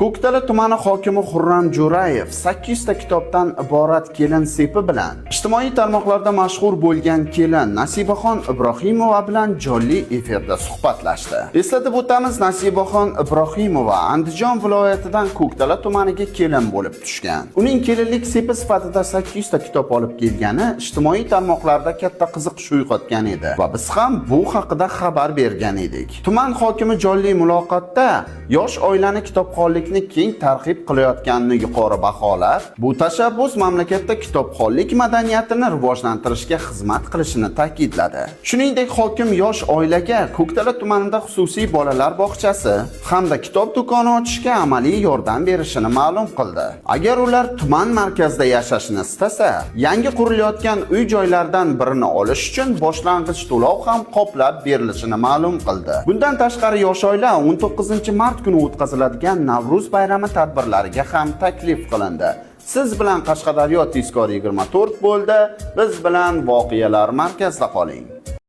Ko'ktala tumani hokimi Xurram Jo'rayev 800 ta kitobdan iborat kelin sepi bilan ijtimoiy tarmoqlarda mashhur bo'lgan kelin Nasibaxon Ibrohimova bilan jonli efirda suhbatlashdi. Eslatib o'tamiz, Nasibaxon Ibrohimova Andijon viloyatidan Ko'ktala tumaniga kelin bo'lib tushgan. Uning kelinlik sepi sifatida 800 ta kitob olib kelgani ijtimoiy tarmoqlarda katta qiziqish uyg'otgan edi va biz ham bu haqida xabar bergan edik. Tuman hokimi jonli muloqotda yosh oilani kitobxonlikni keng targ'ib qilayotganini yuqori baholab, bu tashabbus mamlakatda kitobxonlik madaniyatini rivojlantirishga xizmat qilishini ta'kidladi. Shuningdek, hokim yosh oilaga Ko'ktala tumanida xususiy bolalar bog'chasi hamda kitob do'koni ochishga amaliy yordam berishini ma'lum qildi. Agar ular tuman markazida yashashni istasa, yangi qurilayotgan uy joylardan birini olish uchun boshlang'ich to'lov ham qoplab berilishini ma'lum qildi. Bundan tashqari, yosh oila 19-mart kuni o'tkaziladigan Navro'z bayrami tadbirlariga ham taklif qilindi. Siz bilan Qashqadaryo tezkor 24 bo'ldi. Biz bilan voqealar markazida qoling.